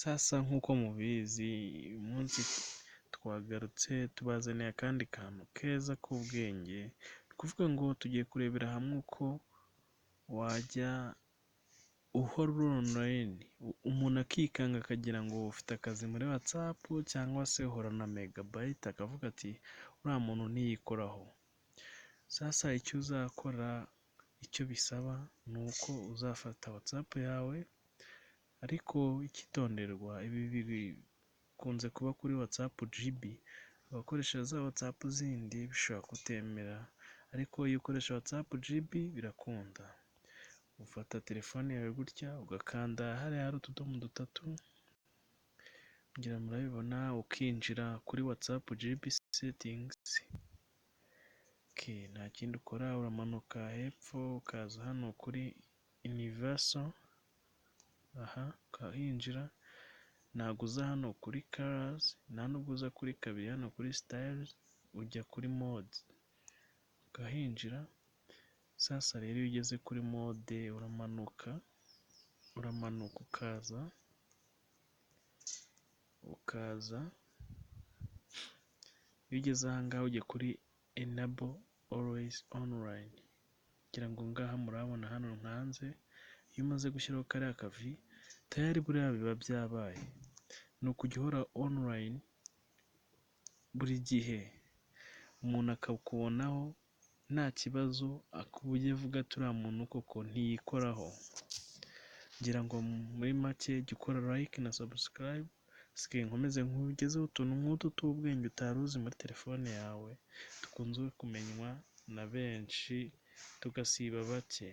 Sasa nk'uko mubizi, uyu munsi twagarutse tubazaniye akandi kantu keza k'ubwenge. Ni ukuvuga ngo tugiye kurebera hamwe uko wajya uhora uri online, umuntu akikanga akagira ngo ufite akazi muri WhatsApp cyangwa se uhorana megabyte, akavuga ati: "Uriya muntu ntiyikoraho." Sasa icyo uzakora, icyo bisaba ni uko uzafata WhatsApp yawe, ariko icyitonderwa, ibi bikunze kuba kuri WhatsApp GB, abakoresha za WhatsApp zindi bishobora kutemera, ariko iyo ukoresha WhatsApp GB birakunda. Ufata telefone yawe gutya, ugakanda hariya hari utudomo dutatu, ngira murabibona, ukinjira kuri WhatsApp GB settings. Nta kindi ukora, uramanuka hepfo ukaza hano kuri universal, aha ukahinjira. Ntabwo uza hano kuri colors, nta nubwo uza kuri kabiri hano kuri styles, ujya kuri mode ukahinjira. Sasa rero iyo ugeze kuri mode, uramanuka ukaza, iyo ugeze aha ngaha ujya kuri enable always online. Ngira ngo ngaha murabona hano nkanze. Iyo umaze gushyiraho kariya kavi, tayari buriya biba byabaye. Ni ukujya uhora online buri gihe, umuntu akakubonaho nta kibazo, ku buryo avuga ati: "Uriya muntu koko ntiyikoraho." Ngira ngo muri make, jya ukora like na subscribe, hasigaye nkomeze nkugezeho utuntu nk'utu tw'ubwenge utari uzi muri telefone yawe, dukunze kumenywa na benshi tugasiba bake.